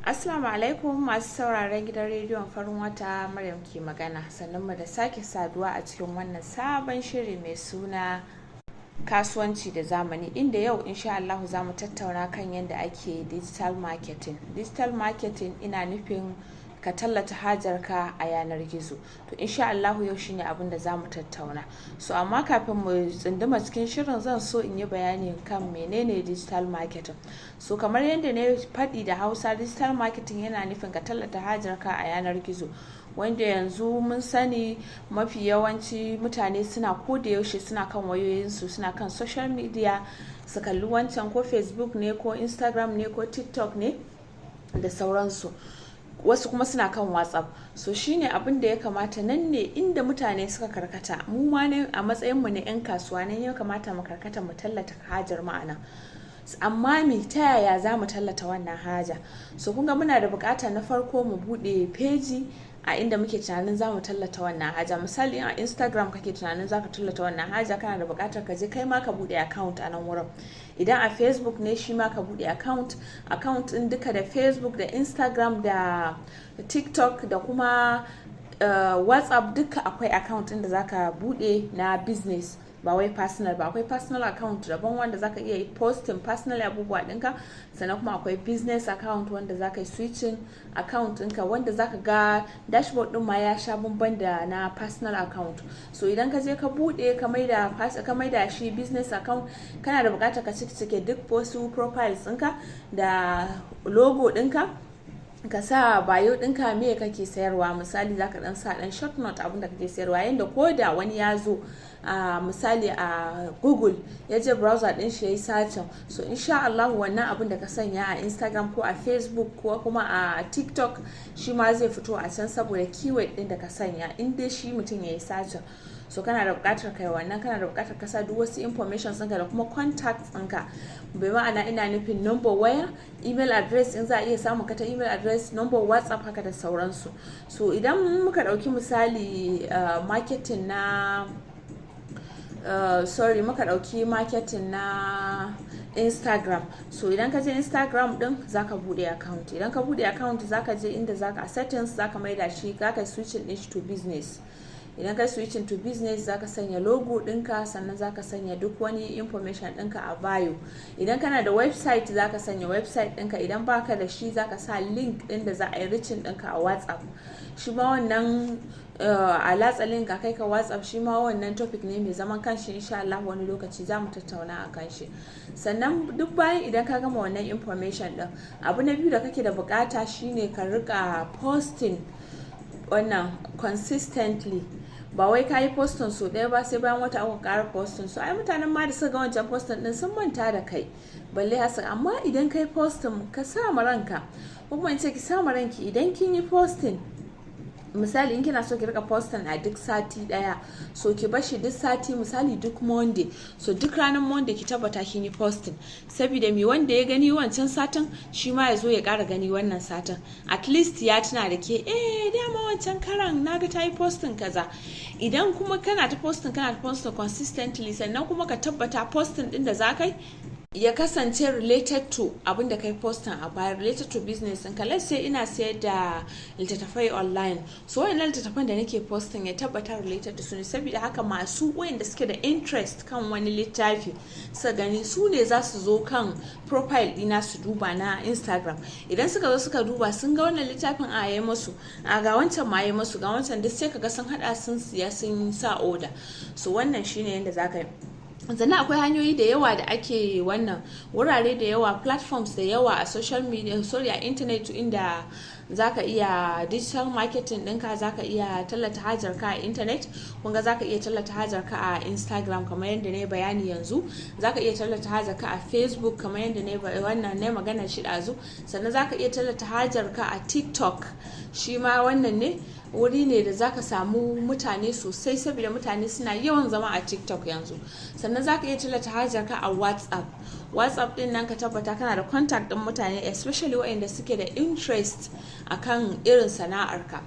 Assalamu alaikum masu sauraron gidan rediyon Farin Wata, Maryam ke magana. Sannan mu da sake saduwa a cikin wannan sabon shiri mai suna Kasuwanci da Zamani, inda yau insha Allah za mu tattauna kan yadda ake digital marketing. Digital marketing ina nufin ka tallata hajarka a yanar gizo. To, insha Allahu yau shine abin da za mu tattauna. So amma kafin mu tsunduma cikin shirin, zan so in yi bayani kan menene digital marketing. So kamar yadda na faɗi da Hausa, digital marketing yana nufin ka tallata hajarka a yanar gizo, wanda yanzu mun sani mafi yawanci mutane suna ko da yaushe suna kan wayoyinsu, suna kan social media, su kalli wancan, ko Facebook ne, ko Instagram ne, ko TikTok ne da sauransu. Wasu kuma suna kan WhatsApp. So shine abin da ya kamata, nan ne inda mutane suka karkata. Mu ma ne a matsayin mu na 'yan kasuwa, ne ya kamata mu karkata mu tallata hajar ma'ana. Amma me, ta yaya za mu tallata wannan haja? So kun ga muna da bukata na farko mu bude page a inda muke tunanin za mu tallata wannan haja. Misali, a Instagram kake tunanin za ka tallata wannan haja, kana da bukatar ka je kai ma ka bude account a nan wurin. Idan a Facebook ne, shi ma ka bude account. Account din duka, da Facebook da Instagram da TikTok da kuma WhatsApp, duka akwai account din da zaka bude na business, ba wai personal ba. Akwai personal account daban wanda zaka iya posting personal abubuwa ɗinka, sannan kuma akwai business account wanda zaka yi switching account ɗinka, wanda zaka ga dashboard ɗin ma ya sha bamban da na personal account. So idan ka je ka bude, ka maida shi business account, kana da buƙatar ka cike duk wasu profiles ɗinka da logo ɗinka, ka sa bio ɗinka, me kake sayarwa. Misali, zaka dan sa dan short note abin da kake sayarwa, yanda ko da wani ya zo a misali a Google, ya je browser din shi yayi searching, so insha Allah wannan abin da ka sanya a Instagram ko a Facebook ko kuma a TikTok, shi ma zai fito a can saboda keyword din da ka sanya in dai shi mutum yayi searching. So kana da buƙatar kai wannan, kana da buƙatar ka sa duk wasu information ɗinka da kuma contacts ɗinka. Bai ma'ana ina nufin number waya, email address in za a iya samun ka ta email address, number WhatsApp, haka da sauransu. So idan muka ɗauki misali marketing na sorry, muka ɗauki marketing na Instagram. So idan ka je Instagram din, zaka bude account. Idan ka bude account, zaka je inda zaka settings, zaka maida shi, zaka switching din shi to business. Idan ka switching to business, zaka sanya logo ɗinka, sannan zaka sanya duk wani information ɗinka a bio. Idan kana da website, zaka sanya website ɗinka. Idan baka da shi, zaka sa link ɗin da za a yi reaching ɗinka a WhatsApp. Shi ma wannan a latsa link a kai ka WhatsApp, shi ma wannan topic ne mai zaman kanshi. Insha Allah wani lokaci za mu tattauna a kan shi. Sannan duk bayan idan ka gama wannan information ɗin, abu na biyu da kake da bukata shine ka rika posting wannan consistently. Ba wai ka yi posting so ɗaya ba, sai bayan wata 3 ƙara posting. So ai mutanen ma da suka ga wancan posting ɗin sun manta da kai balle hasa. Amma idan kai posting, ka sa ma ranka, ko kuma in ce ki sa ma ranki, idan kin yi posting, misali in kina so ki rika posting a duk sati daya, so ki bashi duk sati, misali duk Monday. So duk ranar Monday ki tabbata kin yi posting, saboda mi? Wanda ya gani wancan satin, shi ma ya zo ya kara gani wannan satin. At least ya tuna da ke, "Eh, dama wancan karan naga ta yi posting kaza." Idan kuma kana ta posting, kana ta posting consistently, sannan kuma ka tabbata posting din da za ka yi ya kasance related to abin da kai posting a baya, related to business ɗinka. Let's say ina sayar da littattafai online, so wayannan littattafan da nake posting ya tabbata related to su ne, saboda haka masu wayanda suke da interest kan wani littafi suka gani, su ne za su zo kan profile dina su duba na Instagram. Idan suka zo suka duba, sun ga wannan littafin, a yi musu, a ga wancan ma yi musu, ga wancan, duk sai kaga sun hada, sun siya, sun sa order. So wannan shine yadda zaka yi. Sannan akwai hanyoyi da yawa da ake wannan, wurare da yawa, platforms da yawa a social media, sorry, a internet, inda zaka iya digital marketing ɗinka, zaka iya tallata hajarka a internet. Kun ga zaka iya tallata hajarka a Instagram kamar yadda na bayani yanzu, zaka iya tallata hajarka a Facebook kamar yadda na wannan ne magana shi ɗazu, sannan zaka iya tallata hajarka a TikTok. Shi ma wannan ne wuri ne da zaka samu mutane sosai, saboda mutane suna yawan zama a TikTok yanzu. Sannan zaka iya tallata hajarka a WhatsApp. WhatsApp din nan, ka tabbata kana da contact din mutane, especially waɗanda suke da interest akan irin sana'arka.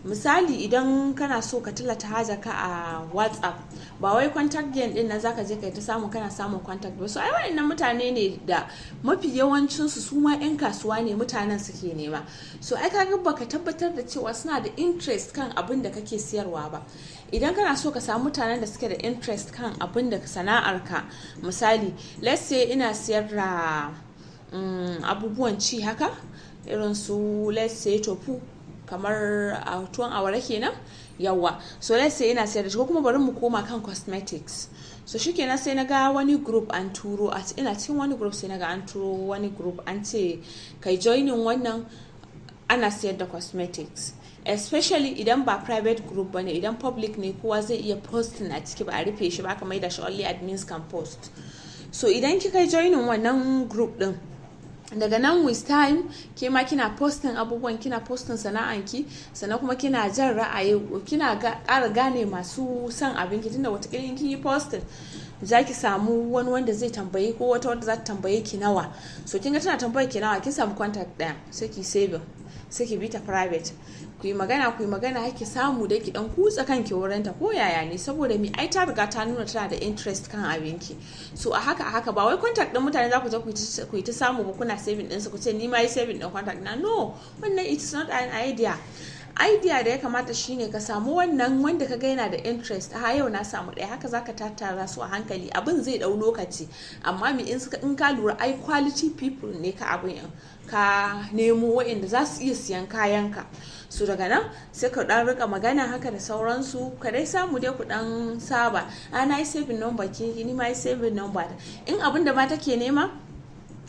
Misali, idan kana so ka tallata hajarka a WhatsApp, ba wai contact gain din nan zaka je kai ta samu, kana samun contact ba. So ai waɗannan mutane ne da mafi yawancin su su ma 'yan kasuwa ne mutanen suke nema. So ai kaga baka tabbatar da cewa suna da interest kan abin da kake siyarwa ba. Idan kana so ka samu mutanen da suke da interest kan abin da sana'arka, misali, let's say ina siyar da abubuwan ci haka, irin su, let's say, tofu, kamar a tuwon awara kenan, yawa. So let's say ina sayar da shi, ko kuma bari mu koma kan cosmetics. So shikenan, sai na ga wani group an turo, ina cikin wani group, sai na ga an turo wani group, an ce kai joining wannan, ana sayar da cosmetics. Especially idan ba private group bane, idan public ne, kowa zai iya posting a ciki, ba a rufe shi ba, aka maida shi only admins can post. So idan kika joining wannan group din, daga nan with time ke ma kina posting abubuwan, kina posting sana'anki, sannan kuma kina jan ra'ayi, kina ƙara gane masu son abinki, tunda watakila in kin yi posting za ki samu wani wanda zai tambaye, ko wata wanda za ta tambaye ki nawa. So kin ga tana tambaye ki nawa, kin samu contact ɗaya, sai ki saving, sai ki bi ta private, ku yi magana, ku yi magana, har ki samu dai ki dan kutsa kanki wurin ta ko yaya ne. Saboda mi? Ai ta riga ta nuna tana da interest kan abinki. So a haka a haka, ba wai contact din mutane za ku je ku yi ta samu ba, kuna saving din su, ku ce ni ma yi saving din contact na. No, wannan it is not an idea. Idea da ya kamata shine ka samu wannan wanda ka ga yana da interest. A yau na samu ɗaya, haka zaka tattara su a hankali. Abin zai ɗau lokaci, amma mi in ka lura, ai quality people ne ka abin ka nemo, waɗanda za su iya siyan kayanka. So daga nan sai ka dan rika magana haka da sauransu, ka dai samu dai ku dan saba. A na yi saving number ki, ni ma yi saving number. In abin da ma take nema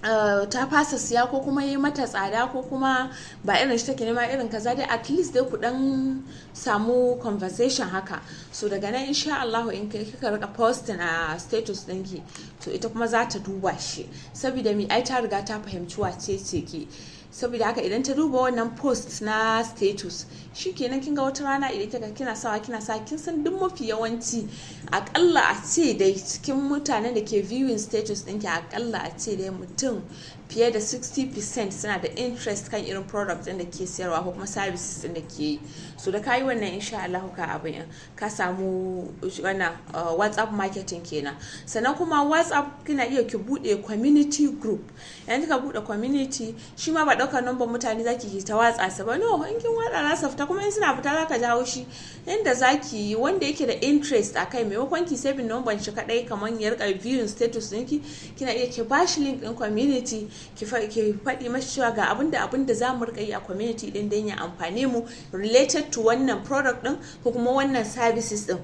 ta fasa siya, ko kuma yi mata tsada, ko kuma ba irin shi take nema, irin kaza dai, at least dai ku dan samu conversation haka. So daga nan, insha Allah, in kai kika rika posting a status ɗinki, to ita kuma za ta duba shi. Saboda mi? Ai ta riga ta fahimci wace ce ke. Saboda haka idan ta duba wannan post na status, shikenan, kin ga wata rana idan kika kina sawa, kina sa, kin san duk mafi yawanci, akalla a ce dai cikin mutanen da ke viewing status ɗinki, akalla a ce dai mutum fiye da 60% suna da interest kan irin product ɗin da ke siyarwa ko kuma services ɗin da ke yi. So da kayi wannan, insha Allah ka abin ka samu wannan WhatsApp marketing kenan. Sannan kuma WhatsApp kina iya ki bude community group. Yanzu ka bude community, shi ma ba ɗaukar number mutane zaki ki ta watsa su ba. No, in kin watsa za su fita, kuma in suna fita zaka ji haushi. Yanda zaki yi, wanda yake da interest a kai, maimakon ki saving number shi kadai kamar ya rika viewing status ɗinki, kina iya ki bashi link ɗin community, ki faɗi mashi cewa ga abinda za mu rika yi a community ɗin don ya amfane mu, related to wannan product ɗin ko kuma wannan services ɗin.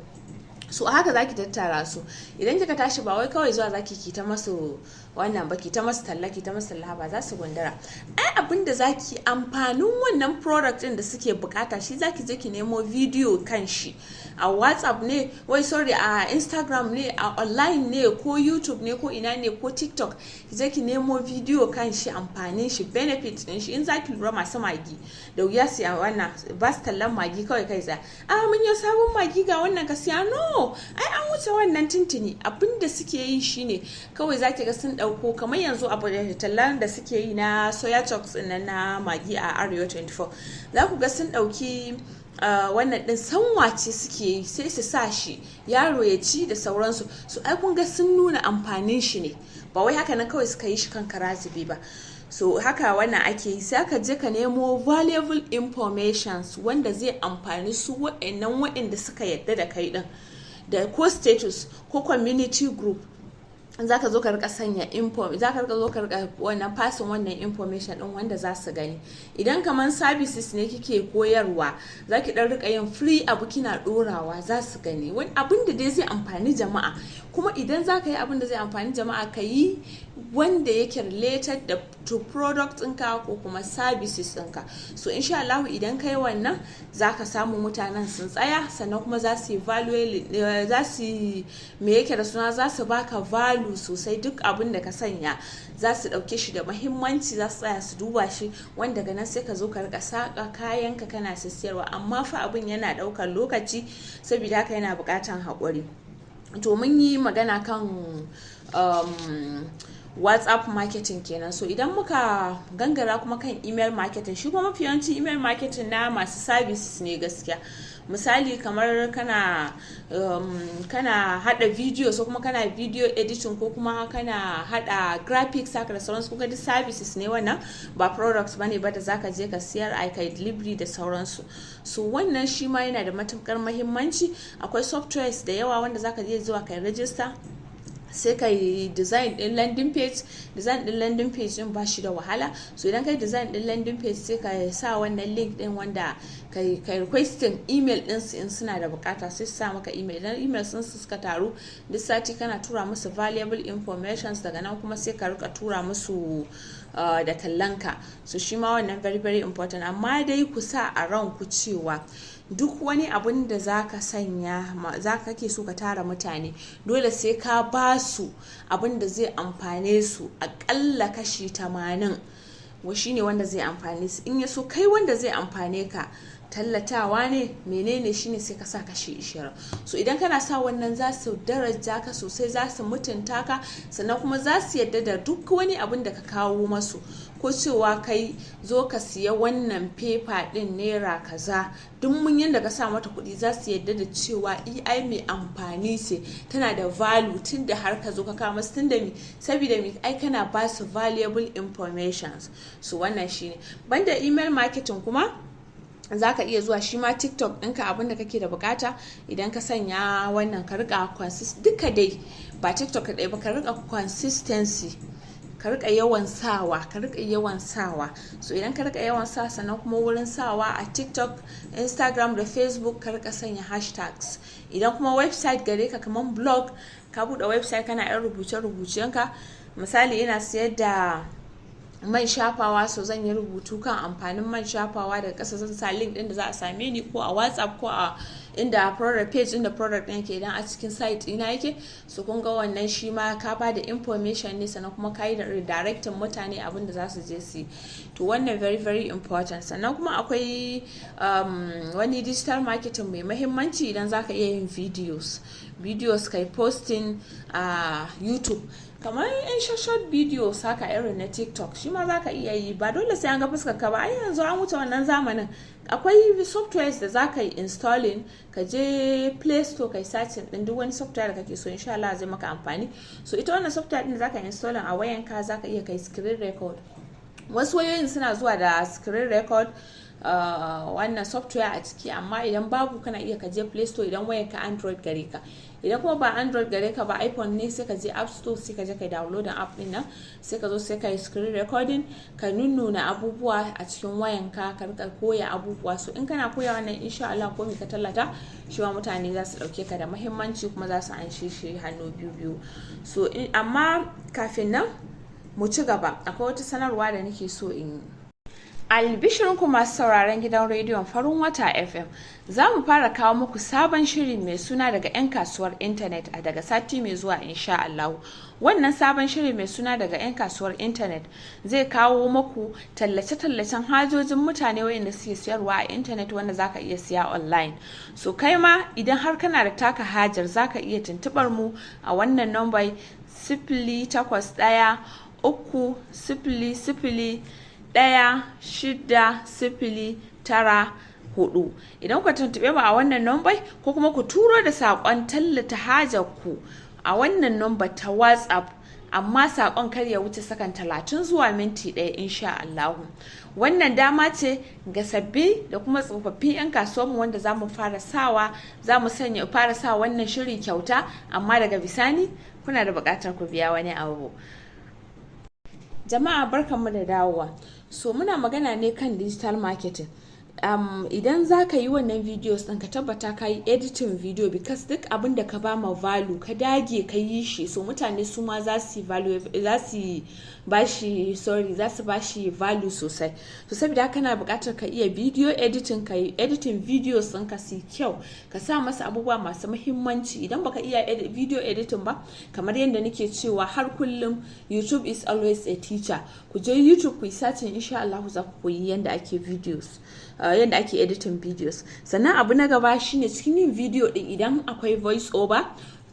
So a haka zaki tattara su. Idan kika tashi, ba wai kawai zuwa zaki ki ta masu wannan ba, ki ta masu talla, ki ta masu talla ba, za su gundura. Ai abin da zaki, amfanin wannan product din da suke bukata, shi zaki je ki nemo video kan shi a WhatsApp ne, wai sorry, a Instagram ne, a online ne, ko YouTube ne, ko ina ne, ko TikTok, ki je ki nemo video kan shi, amfanin shi, benefit din shi. In zaki lura, masu magi da wuya su wannan ba su tallan magi kawai kai tsaye, "A mun yi sabon magi, ga wannan, ka siya." No, ai an wuce wannan tintini. Abin da suke yi shine kawai zaki ga sun dauko, kamar yanzu abu da tallan da suke yi na soya chunks din na magi a Arewa 24, za ku ga sun dauki wannan din, sanwace suke yi, sai su sa shi yaro ya ci da sauransu. So ai kun ga sun nuna amfanin shi ne, ba wai haka nan kawai suka yi shi kan kara zube ba. So haka wannan ake yi. Sai aka je ka nemo valuable informations wanda zai amfani su wa'annan wa'anda suka yadda da kai din, da ko status ko community group za ka zo ka rika sanya info, za ka rika zo ka rika wannan passing wannan information din wanda za su gani. Idan kamar services ne kike koyarwa, za ki dan rika yin free abu kina dorawa, za su gani wani abin da dai zai amfani jama'a. Kuma idan za ka yi abin da zai amfani jama'a, ka yi wanda yake related da to product ɗinka ko kuma services ɗinka. So insha Allah idan ka yi wannan, za ka samu mutanen sun tsaya, sannan kuma za su yi value, za su me yake da suna, za su baka value sosai. Duk abin da ka sanya za su ɗauke shi da mahimmanci, za su tsaya su duba shi. Wanda daga nan sai ka zo ka rika saka kayanka kana siyarwa. Amma fa abin yana ɗaukar lokaci, saboda haka yana buƙatan haƙuri. To mun yi magana kan WhatsApp marketing kenan. So idan muka gangara kuma kan email marketing, shi kuma mafi yawanci email marketing na masu services ne gaskiya. Misali, kamar kana hada video, so kuma kana video editing, ko kuma kana hada graphics haka da sauransu, kuka duk services ne wannan, ba products bane ba da zaka je ka siyar ai kai delivery da sauransu. So wannan shi ma yana da matukar muhimmanci. Akwai softwares da yawa wanda zaka je zuwa kai register, sai ka yi design din landing page. Design din landing page din ba shi da wahala. So idan ka yi design din landing page, sai ka sa wannan link din wanda kai requesting email din su in suna da bukata, sai su sa maka email. Idan email sun su suka taru, duk sati kana tura musu valuable informations. Daga nan kuma sai ka rika tura musu da tallanka. So shi ma wannan very very important. Amma dai ku sa a ranku cewa duk wani abun da za ka sanya, za ka kake so ka tara mutane, dole sai ka ba su abun da zai amfane su aƙalla kashi 80 wa shine wanda zai amfane su. In ya so kai wanda zai amfane ka, tallatawa ne, menene, shine sai ka sa kashi 20. So idan kana sa wannan, za su daraja ka sosai, za su mutunta ka, sannan kuma za su yadda da duk wani abun da ka kawo masu. Ko cewa kai zo ka siya wannan paper din naira kaza, duk mun yanda ka sa mata kuɗi, za su yadda da cewa ai mai amfani ce, tana da value, tun da har ka zo ka kawo masu, tun da mi, saboda mi, ai kana ba su valuable informations. So wannan shine. Banda email marketing kuma, za ka iya zuwa shi ma TikTok ɗinka, abinda kake da bukata idan ka sanya wannan, ka rika consist duka dai, ba TikTok kaɗai ba, ka rika consistency, ka rika yawan sawa, ka rika yawan sawa. So idan ka rika yawan sa, sannan kuma wurin sawa a TikTok, Instagram da Facebook, ka rika sanya hashtags. Idan kuma website gare ka, kamar blog, ka buɗe website kana yan rubuce-rubucenka, misali ina siyar da man shafawa, so zan yi rubutu kan amfanin man shafawa, daga ƙasa zan sa link ɗin da za a same ni ko a WhatsApp ko a inda product page, inda product ɗin yake, idan a cikin site ɗina yake. So kun ga wannan shi ma ka ba da information ne, sannan kuma ka yi da redirecting mutane abin da za su je su yi. To wannan very very important. Sannan kuma akwai wani digital marketing mai mahimmanci, idan za ka iya yin videos, kai posting a YouTube, kamar yan short videos haka irin na TikTok, shi ma za ka iya yi. Ba dole sai an ga fuskar ka ba, ai yanzu an wuce wannan zamanin. Akwai softwares da za ka yi installing, ka je Play Store kai searching din duk wani software da kake so, insha Allah zai maka amfani. So ita wannan software din da za ka installing a wayanka, za ka iya kai screen record. Wasu wayoyin suna zuwa da screen record wannan software a ciki, amma idan babu, kana iya ka je Play Store idan wayanka Android gare ka. Idan kuma ba Android gare ka ba, iPhone ne, sai ka je App Store, sai ka je ka download app din nan, sai ka zo sai ka yi screen recording, ka nunnuna abubuwa a cikin wayanka, ka rika koya abubuwa. So in kana koya wannan, insha Allah ko me ka tallata shi ma mutane za su dauke ka da muhimmanci, kuma za su anshe shi hannu biyu biyu. So amma kafin nan mu ci gaba, akwai wata sanarwa da nake so in yi. Albishirinku masu sauraron gidan rediyon Farin Wata FM, za mu fara kawo muku sabon shiri mai suna "Daga 'yan kasuwar intanet" a daga sati mai zuwa, insha Allah. Wannan sabon shiri mai suna "Daga 'yan kasuwar intanet" zai kawo muku tallace-tallacen hajojin mutane wayanda suke sayarwa a intanet, wanda zaka iya siya online. So kai ma idan har kana da taka hajar, zaka iya tuntubar mu a wannan number: 08130016094. Idan ku tuntuɓe mu a wannan number, ko kuma ku turo da saƙon tallata hajar ku a wannan number ta WhatsApp, amma saƙon kar ya wuce sakan 30 zuwa minti 1, insha Allahu. Wannan dama ce ga sabbi da kuma tsofaffin 'yan kasuwanmu wanda za mu fara sawa, za mu sanya fara sa wannan shiri kyauta, amma daga bisani kuna da buƙatar ku biya wani abu. Jama'a, barkanmu da dawowa. So muna magana ne kan digital marketing. Idan za ka yi wannan videos ɗin, ka tabbata ka yi editing video, because duk abin da ka ba ma value, ka dage ka yi shi, so mutane su ma za su value, za su ba shi, sorry, za su ba shi value sosai. So saboda haka kana buƙatar ka iya video editing, ka yi editing videos ɗinka su kyau, ka sa masa abubuwa masu muhimmanci. Idan baka iya video editing ba, kamar yadda nake cewa har kullum, YouTube is always a teacher. Ku je YouTube ku yi searching, insha Allah za ku koyi yadda ake videos, yadda ake editing videos. Sannan abu na gaba shine cikin yin video din, idan akwai voice over,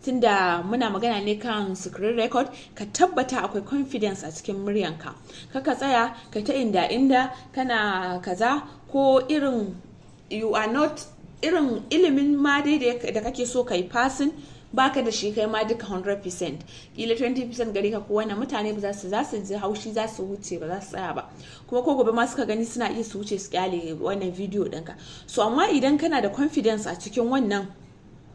Tunda muna magana ne kan screen record, ka tabbata akwai confidence a cikin muryanka. Kaka tsaya ka ta inda inda kana kaza ko irin you are not irin ilimin ma dai da kake so kai passing baka da shi kai ma duka 100%, kila 20% gare ka ko wannan, mutane ba za su ji haushi, za su wuce, ba za su tsaya ba. Kuma ko gobe ma suka gani, suna iya su wuce su kyale wannan video ɗinka. So amma idan kana da confidence a cikin wannan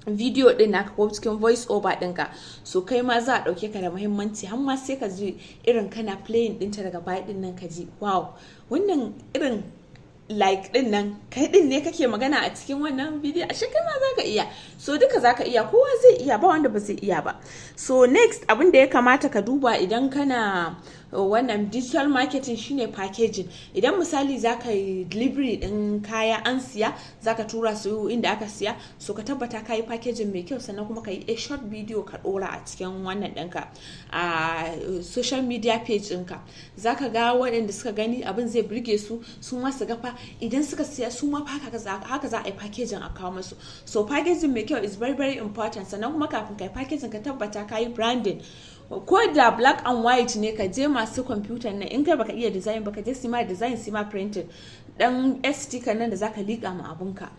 video din naka ko cikin voice over ɗinka, so kai ma za a ɗauke ka da muhimmanci, har ma sai ka ji irin kana playing ɗinta daga baya ɗin nan, ka ji, "Wow, wannan irin like din nan, kai din ne kake magana a cikin wannan bidiyo? Ashe kai ma zaka iya." So duka zaka iya, kowa zai iya, ba wanda ba zai iya ba. So next abin da ya kamata ka duba idan kana wannan digital marketing shine packaging. Idan misali zaka yi delivery din kaya, an siya, zaka tura su inda aka siya, so ka tabbata ka yi packaging mai kyau, sannan kuma ka yi a short video ka dora a cikin wannan ɗinka, a social media page ɗinka. Zaka ga waɗanda suka gani, abin zai burge su, su ma su ga fa idan suka siya, su ma fa haka za a yi packaging a kawo musu. So packaging mai kyau is very very important. Sannan kuma kafin kai packaging, ka tabbata ka yi branding, ko da black and white ne. Ka je masu kwamfutar nan, in kai baka iya design ba, ka je su ma design, su ma printing dan sticker nan da zaka liƙa ma abunka,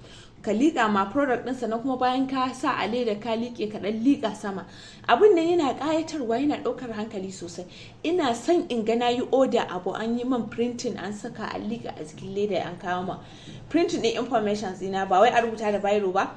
ka liƙa ma product ɗin. Sannan kuma bayan ka sa a leda, ka liƙe, ka ɗan liƙa sama. Abun nan yana ƙayatarwa, yana ɗaukar hankali sosai. Ina son in ga na yi order abu, an yi man printing, an saka a liƙa a jikin leda, an kawo ma printing ɗin information ɗina. Ba wai a rubuta da biro ba,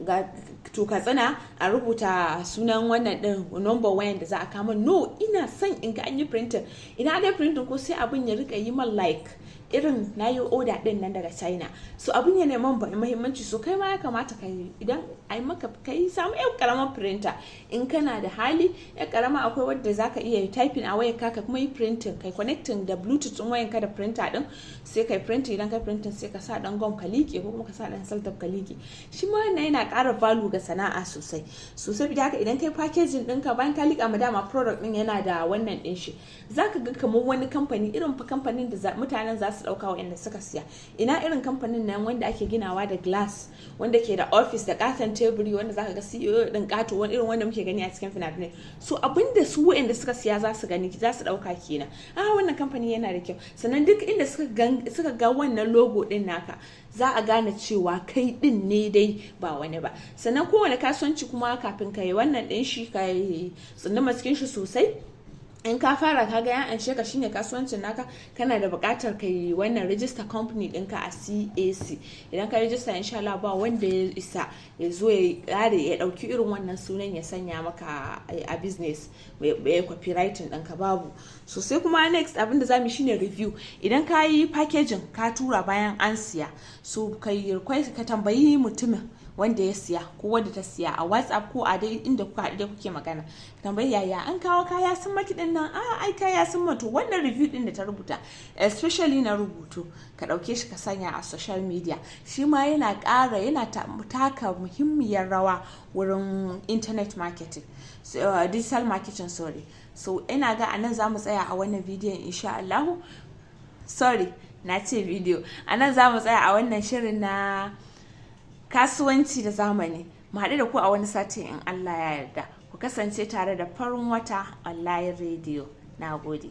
ga to Katsina, a rubuta sunan wannan din, number wayan da za a kama. No, ina son in ga an yi printing. Ina dai printing ko sai abin ya rika yi man like irin na yi order din nan daga China. So abin ya neman muhimmanci. So kai ma ya kamata ka yi, idan ai maka, kai samu yan karamar printer in kana da hali, yan karama. Akwai wadda zaka iya typing a wayar ka kuma yi printing, kai connecting da Bluetooth din wayan ka da printer din, sai kai printing. Idan kai printing, sai ka sa dan gum ka liƙe, ko kuma ka sa dan sellotape ka liƙe. Shi ma wannan yana ƙara value ga sana'a sosai. So saboda haka, idan kai packaging ɗinka, bayan ka liƙa ma dama product din yana da wannan ɗin shi, zaka ga kamar wani kamfani, irin fa kamfanin da mutanen za su ɗauka, waɗanda suka siya, ina irin kamfanin nan wanda ake ginawa da glass, wanda ke da office da katon teburi, wanda zaka ga CEO din kato, wani irin wanda muke gani a cikin fina-finai. So abinda su waɗanda suka siya za su gani, za su ɗauka kenan, ah, wannan kamfani yana da kyau. Sannan duk inda suka ga wannan logo din naka, za a gane cewa kai din ne dai, ba wani ba. Sannan kowane kasuwanci kuma, kafin ka yi wannan din shi, ka yi tsunduma cikin shi sosai, in ka fara ka ga ya anshe ka, shine kasuwancin naka, kana da buƙatar ka yi wannan register company ɗinka a CAC. Idan ka register, insha Allah ba wanda ya isa ya zo ya ƙare ya ɗauki irin wannan sunan ya sanya maka a business, ya copywriting ɗinka, babu. So sai kuma next abin da zamu shine review. Idan ka yi packaging, ka tura, bayan an siya, so ka yi request, ka tambayi mutumin wanda ya siya ko wanda ta siya a WhatsApp ko a dai inda kuka haɗu da kuke magana, tambayi yaya an kawo kaya, sun maki din nan, a ai kaya sun mato. Wannan review din da ta rubuta, especially na rubutu, ka ɗauke shi ka sanya a social media. Shi ma yana ƙara, yana taka muhimmiyar rawa wurin internet marketing, so, digital marketing, sorry. So ina ga anan za mu tsaya a wannan bidiyon insha Allahu. Sorry, na ce bidiyo. Anan za mu tsaya a wannan shirin na kasuwanci da zamani. Mu haɗu da ku a wani sati in Allah ya yarda. Ku kasance tare da Farin Wata Online Radio. Na gode.